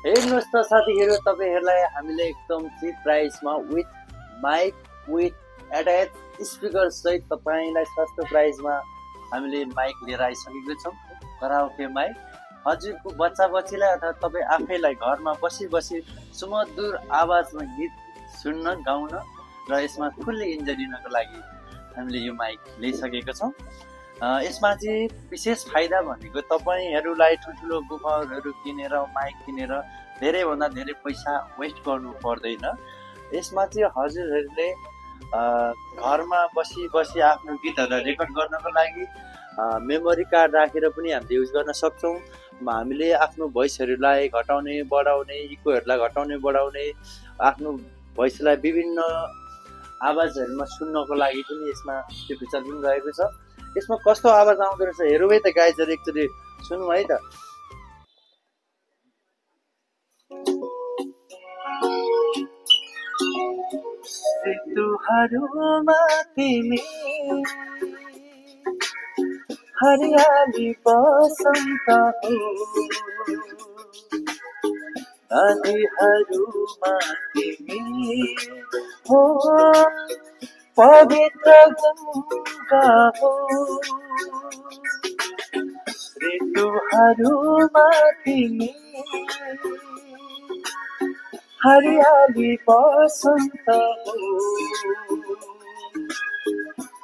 हेर्नुहोस् त साथीहरू, तपाईँहरूलाई हामीले एकदम चिप प्राइसमा with mic with attach speaker सहित तपाईँलाई सस्तो प्राइसमा हामीले माइक लिएर आइसकेको छौँ। कराओके माइक हजुरको बच्चा बच्चीलाई अथवा तपाईँ आफैलाई घरमा बसी बसी सुमधुर आवाजमा गीत सुन्न गाउन र यसमा खुल्ली इन्जोय लिनको लागि हामीले यो माइक ल्याइसकेको छौँ। यसमा चाहिँ विशेष फाइदा भनेको तपाईँहरूलाई ठुल्ठुलो बुफरहरू किनेर माइक किनेर धेरैभन्दा धेरै पैसा वेस्ट गर्नु पर्दैन। यसमा चाहिँ हजुरहरूले घरमा बसी बसी आफ्नो गीतहरूलाई रेकर्ड गर्नको लागि मेमोरी कार्ड राखेर पनि हामीले युज गर्न सक्छौँ। हामीले आफ्नो भोइसहरूलाई घटाउने बढाउने, इकोहरूलाई घटाउने बढाउने, आफ्नो भोइसलाई विभिन्न आवाजहरूमा सुन्नको लागि पनि यसमा त्यो फिचर पनि रहेको छ। यसमा कस्तो आवाज आउँदो रहेछ हेरौँ है त गाइजहरू, एकचोटि सुनौँ है त। ऋतुहरूमा तिमी हरियाली बसन्त हो, नदीहरूमा तिमी हो पवित्र गङ्गा हो, ऋतुहरूमा तिमी हरियाली बसन्त हो,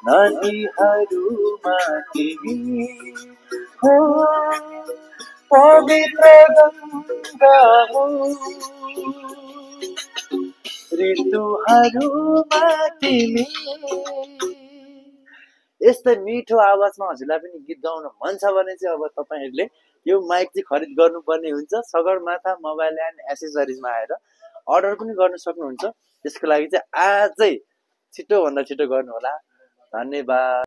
नदीहरूमा तिमी हो पवित्र गङ्गा हो, ऋतुहरूमा तिमी। यस्तै मिठो आवाजमा हजुरलाई पनि गीत गाउन मन छ भने चाहिँ अब तपाईँहरूले यो माइक चाहिँ खरिद गर्नुपर्ने हुन्छ। सगरमाथा मोबाइल एन्ड एसेसरिजमा आएर अर्डर पनि गर्न सक्नुहुन्छ। त्यसको लागि चाहिँ आजै छिटोभन्दा छिटो गर्नुहोला। धन्यवाद।